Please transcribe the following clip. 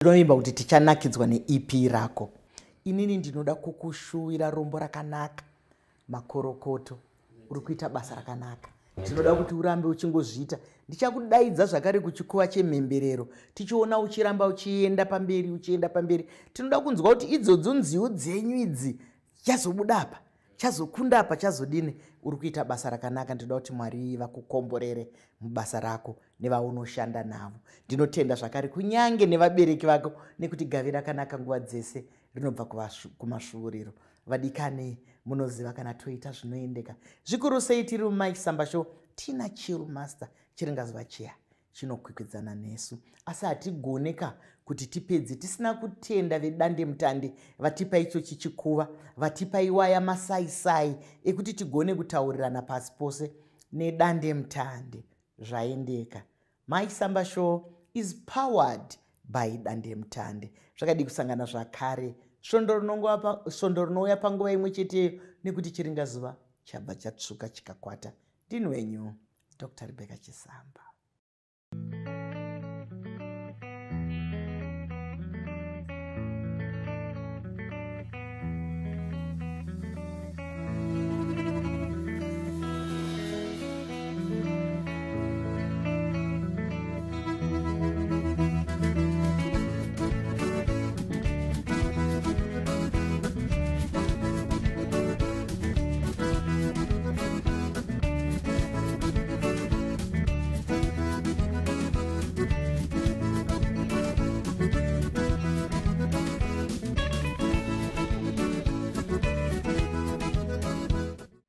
Ndinovimba kuti tichanakidzwa neEP rako. Inini ndinoda kukushuwira rombo rakanaka, makorokoto. Uri kuita basa rakanaka, tinoda kuti urambe uchingozviita. Ndichakudaidza zvakare kuchikuva chemhemberero, tichiona uchiramba uchienda pamberi, uchienda pamberi. Tinoda kunzwa kuti idzodzo nziyo dzenyu idzi chazobuda apa, chazokunda apa, chazodini. Uri kuita basa rakanaka. Ndinoda kuti Mwari vakukomborere mubasa rako nevaunoshanda navo. Ndinotenda zvakare kunyange nevabereki vako, nekuti gavi rakanaka nguva dzese rinobva kumasvuuriro. Vadikani, munoziva kana toita zvinoendeka zvikuru sei. Tiri muMike Samba Show, tina Chill Master Chiringazuva chiya chinokwikwidzana nesu, asi hatigoneka kuti tipedze tisina kutenda vedande mutande vatipa ichochi chikuva, vatipa iwaya masaisai ekuti tigone kutaurirana pasi pose nedande mutande. Zvaendeka. Mike Samba Show is powered by dande mutande. Zvakadi kusangana zvakare svondo rinouya panguva imwe cheteyo, nekuti chiringazuva chabva chatsvuka chikakwata. Ndini wenyu Dr Rebecca Chisamba.